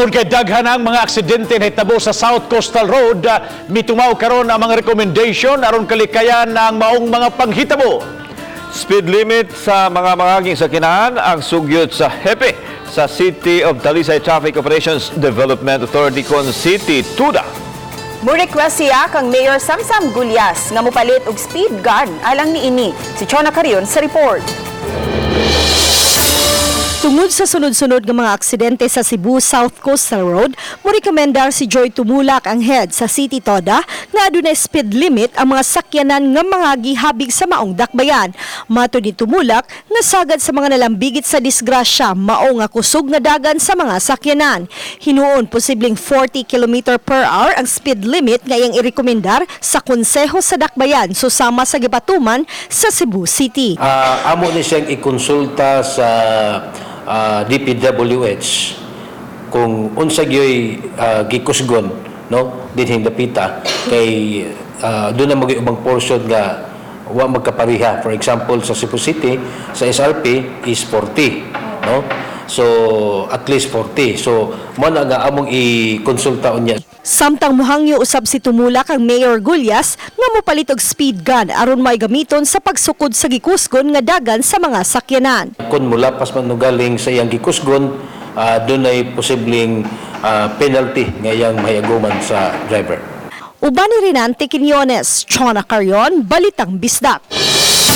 Tungod kay daghan ang mga aksidente nahitabo sa South Coastal Road, mitumaw karon ang mga recommendation aron kalikayan ang maong mga panghitabo. Speed limit sa mga mangaging sakyanan ang sugyot sa hepe sa City of Talisay Traffic Operations Development Authority kon City TODA. Mo-request siya kang Mayor Samsam Gullas nga mopalit og speed gun alang niini. Si Chona Carion sa report. Tungod sa sunod-sunod nga mga aksidente sa Cebu South Coastal Road, morekomendar si Joy Tumulak, ang head sa City Toda, nga adunay speed limit ang mga sakyanan nga mga gihabig sa maong dakbayan. Matod ni Tumulak nga sagad sa mga nalambigit sa disgrasya mao nga kusog nga dagan sa mga sakyanan. Hinuon posibleng 40 km per hour ang speed limit nga iyang irekomendar sa konseho sa dakbayan susama sa gipatuman sa Cebu City. Amo ni siyang ikonsulta sa DPWH kung unsa gyoy gikusgon, no, dinhing dapita kay doon na magay ubang portion nga wa magkapariha. For example, sa Cebu City, sa SRP is 40, no? So at least 40. So mo na nga among i-konsulta unya. Samtang muhangyo usab si Tumulak ang Mayor Gullas nga mopalit og speed gun aron may gamiton sa pagsukod sa gikusgon nga dagan sa mga sakyanan. Kung mulapas man no galing sa iyang gikusgon, doon ay posibleng penalty nga iyang mahiaguman sa driver. Uban ni Rinante Quiñones, Chona Carion, Balitang Bisdak.